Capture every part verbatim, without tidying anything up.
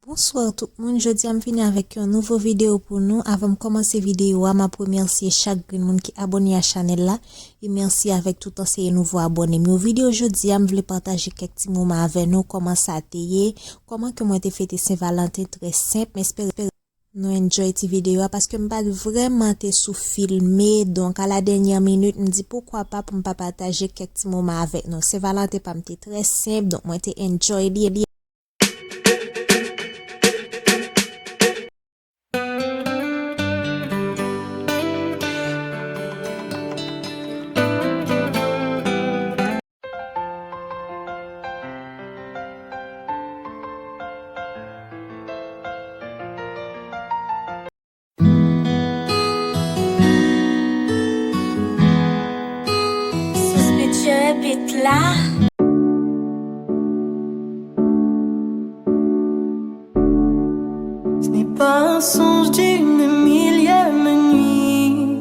Bonswa tout moun, jodi a m vini avèk yon nouvo videyo pou nou. Avan m kòmanse videyo a, m ap remèsye chak grenn moun ki abòne a chanèl la. E mèsi avèk tout anseye nouvo abòne m yo. Videyo jodi a, m vle pataje kèk ti moman avè nou, kòman sa te ye, kòman ke mwen te fete Sen Valanten, trè senp, m espere nou enjoy ti videyo a, paske m pa t vrèman te sou filme, donk a la dènyè minit, m di poukwa pa pou m pa pataje kèk ti moman avèk nou. Sen Valanten pa m te trè senp, donk mwen te enjoy li, li. Sis pitye bit la. Ce n'est pas un songe d'une millième nuit,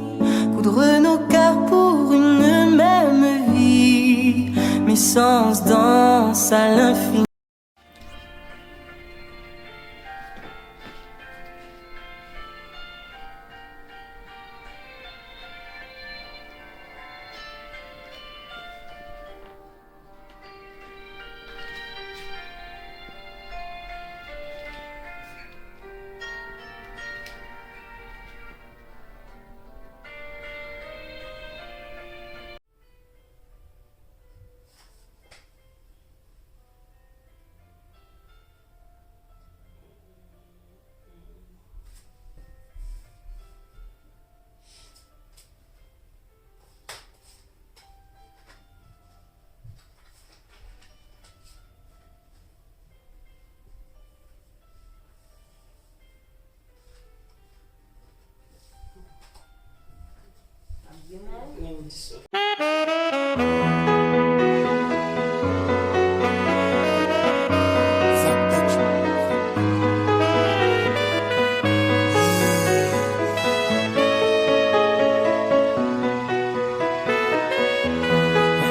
coudre nos cœurs pour une même vie, mes sens dansent à l'infini.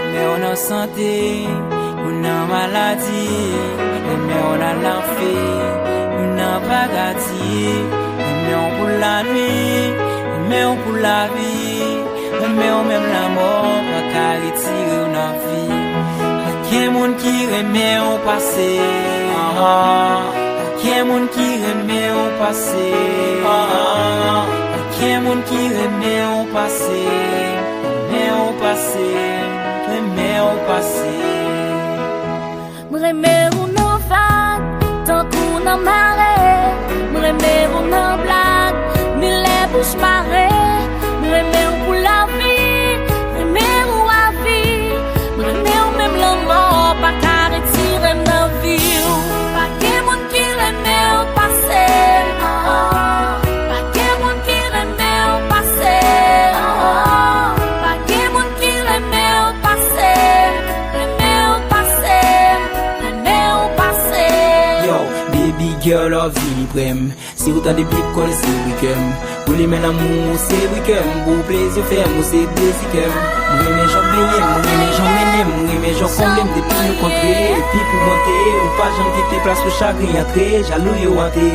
Renmen w nan sante, ou nan maladi. Renmen w nan lanfè, ou nan paradi. Renmen w pou lanwit, renmen w pou lavi. Renmen w menm lanmò pa ka retire w nan vi. Pa gen moun ki renmen w pase. Ah, ah. Pa gen moun ki renmen w pase. Ah, ah. Pa gen moun ki renmen w pase. Renmen w pase, renmen w pase. M renmen w nan vag, tankou nan mare. M renmen w nan blag, ni lè bouch mare. M renmen w pou lavi, renmen w avi. M renmen w menm lanmò pa ka retire m nan vi w. Pa gen moun ki renmen w pase, oh, oh. Pa gen moun ki renmen w pase, oh, oh. Pa gen moun ki renmen w pase, renmen w pase, renmen w pase. Yo, baby girl, ou vini pre m. Si ou tande bip, konnen se wi kè m. Pou li men lanmou, se wi kè m. Pou plezi fè m, ou se dezi kè m. M renmen jan w benyen m, m renmen jan w mennen m, m renmen jan w konble m. Depi nou kontre, epi pou monte, ou pa janm kite plas pou chagren antre. Jalou yo antre.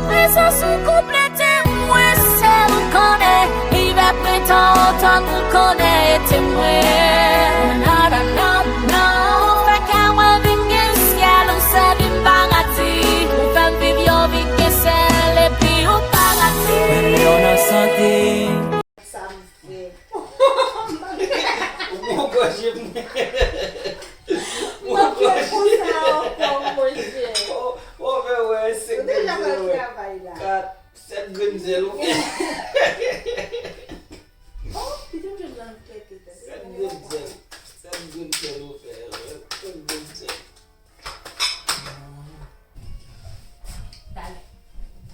Prezans ou konplete mwen, sèl ou konnen. Ivè, prentan, otonn, ou konnen, ete mwen. Nananana, ou fè kè mwen vin gen syèl, ou sèvi m paradi. Ou fè m viv yon vi gen sèl, epi ou paradi. Menm lè w nan sante. Sa m fè. Ou bon gòje mwen. Ou bon gòje. Ou, ou fè wè, se konsa w travay la. Kat, sèt grenn zèl ou fè. Oh, pitit m jwenn nan kèk eta. Sèt grenn zèl. Sèt grenn zèl ou fè. Sèt grenn zèl. Talè.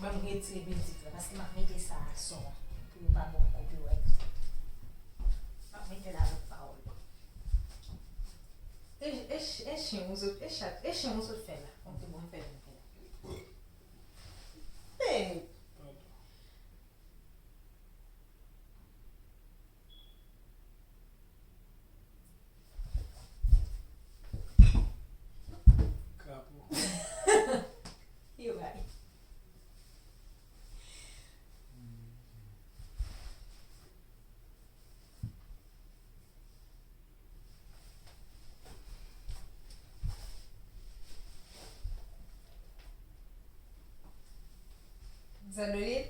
Ban m retire mizik la, paske m ap mete sa a son an, pou yo pa ban m copyright. M ap mete l avèk pawòl. E, e, e chen ou sot, e chat, e chen ou sot fè la. Bon, se bon, m fè l, m fè l. Hey! Krapo. Yo, Zandolit?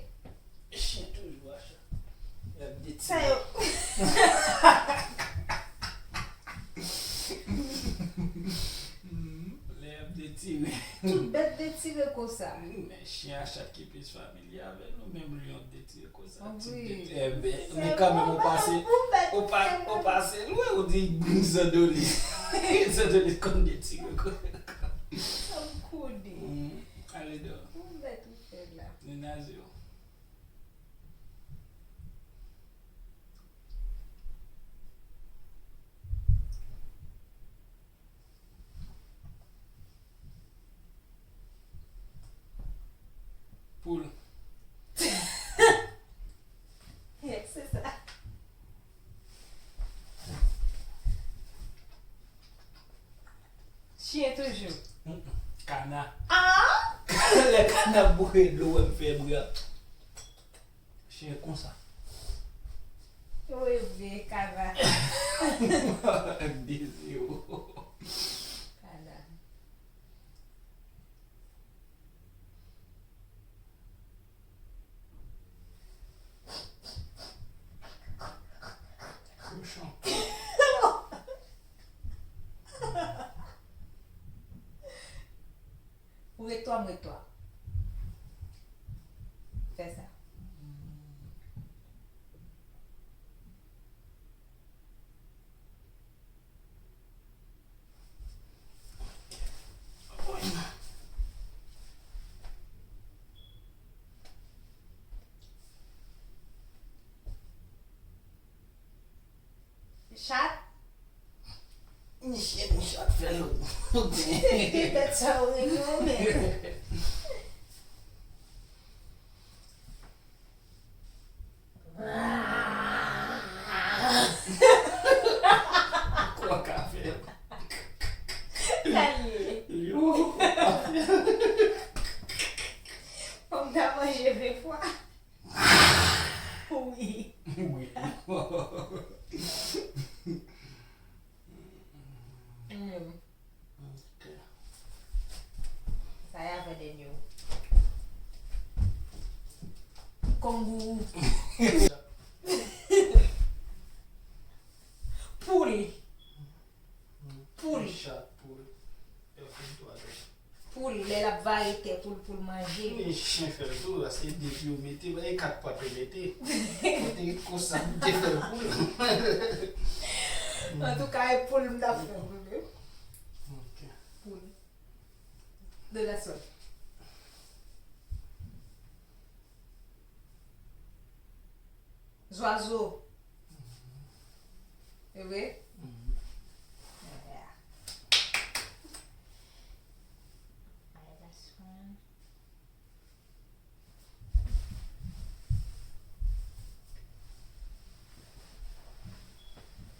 Chen toujou a chat. L ap detire. Sa yo. Hmm, lè y ap detire. Tout bèt detire konsa. Men chen a chat ki plis familye avè nou, menm lyon detire konsa. Ti bèt, eh ben, men kanmenm ou pase, ou pa, ou pase lwen, ou di, Zandolit. Zandolit konn detire konsa. Sa m koude. Hmm, ale dò. Yon bèt ou fè la. Menaje w. Poul. Se sa. Chen toujou. Mm-mm. Kana. Ah! Lè kana ap boure dlo, wè m fè bri a. Chen konsa. Wi, vre, kana. De zewo. Kana. Kochon. Ou ret twa, m ret twa. Fè sa. Chat. Misye, misye ap fè l. Bèt sa yo rele yo menm. Kwa ka fè. Sa l ye? Yo, kwa ka fè. Fò m ta manje ven fwa. Wi. Wi. Mm. Ok. Sa y avè dènye w. Kangou. Poul. Poul. Chat, poul. Yo fin twa dè. Poul, lè l ap vare tè poul, poul manje. Men chen fè l tou, paske depi yo mete, e kat pat yo mete. Mete konsa, m te fè l poul. Antouka, e poul m t ap fè pou li. Ok. Poul. De la sòl. Zwazo. E vre? Mhm. Yeah. Alright, that's one.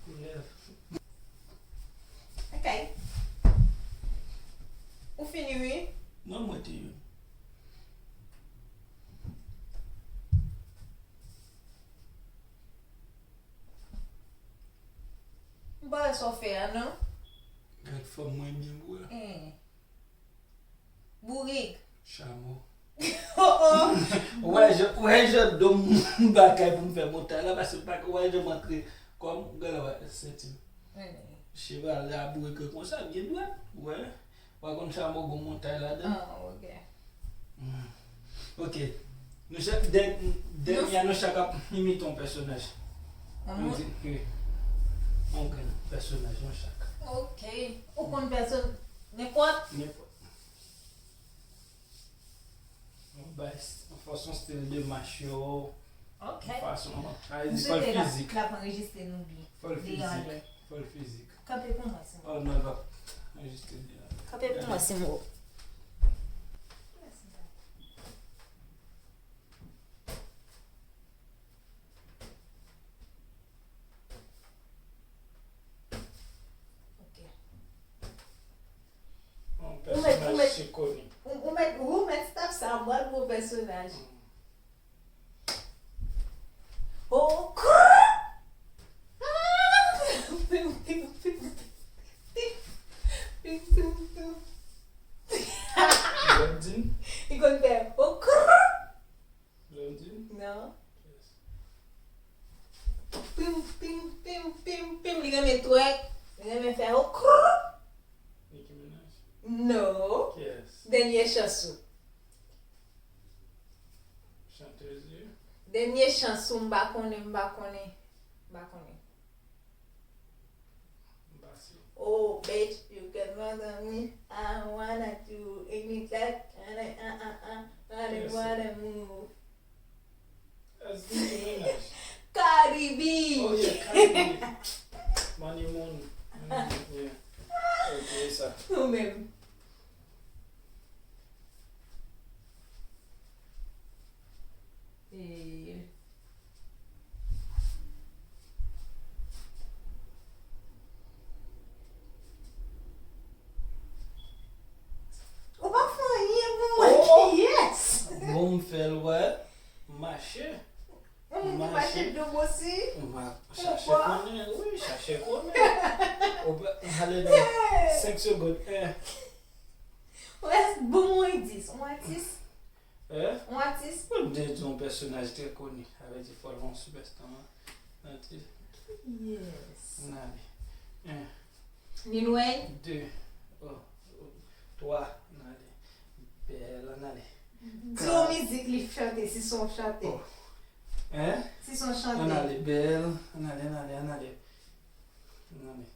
Koulèv. Ok. Ou fini, wi? Non, mwen te youn. M pa wè sa w fè a, non. Gad fòm mwen byen gwo la. Eh. Bourik. Chamo. Oh, oh. Ou wè jan, ou wè jan do m batay pou m fè montay la, paske m pa, ou wè jan m antre kò m, gade la, senti m. Eh. Cheval la boure ke konsa, byen dwat, ou wè. Ou pa konn chamo gon montay ladan. Ah, ok. Hmm. Ok. Nou chak, dè-, dènye a, nou chak ap imite yon pèsonaj. Yon moun? Nou di, wi. Yon grenn pèsonaj, nou chak. Ok. Ou konn pèson-, nenpòt? Nenpòt. Yon bay, yon fason stil de mach yo. Ok. Yon fason, sa vle di, fò l fizik. M swete l ap, l ap anrejistre nou byen. Fò l fizik. Fò l fizik. Kanpe pou mwen, Simo. Oh non, l p ap anrejistre byen. Kanpe pou mwen, Simo. Ok. Yon pèsonaj ki koni. Ou mèt, ou mèt stop sa, m pral pou yon pèsonaj. Mm. Oh, krrr! Ah! Blondine? Li konn fè, oh, krrr! Non. Pim, pim, pim, pim, pim. Li renmen twèk. Li renmen fè ho krr. Nicki Minaj. No. Kiyès? Dènye chans ou. Chantez. Dènye chans ou, m pa konnen, m pa konnen. M pa konnen. M pa si. Oh, bitch, you can mother me. I wanna do any that. I, I, I, I, I wanna move. That's Nicki Minaj. Cardi B. Oh, yeah, Cardi B. Money, money. Money, yeah. Ok, sa. Ou menm. E Ou pa fè anyen pou mwen. Oh! Kiyès? Bon, m fè l wè. Mache. Yon moun ki mache do bosi. M a chache konnen, wi, chache konnen. Ou pa, ale nan senk segonn. Eh. Ou rès bon yon endis. Yon atis. Eh? Yon atis. Ou te di yon pèsonaj trè koni. Sa vle di fò l yon sipèsta. Yon atis. Yes. N ale. En. Lil Wayne. De. Oh. Twa. N ale. Bèl, ann ale. Di yon mizik li chante, si se yon chante. Oh. Hein? Si se yon chante. Ann ale, bèl. Ann ale, ann ale, ann ale. Ann ale.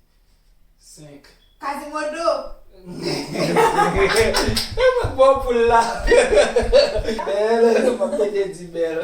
Senk. Quasimodo. E mwen k ba w poul la. Bèl, m ap pete di bèl.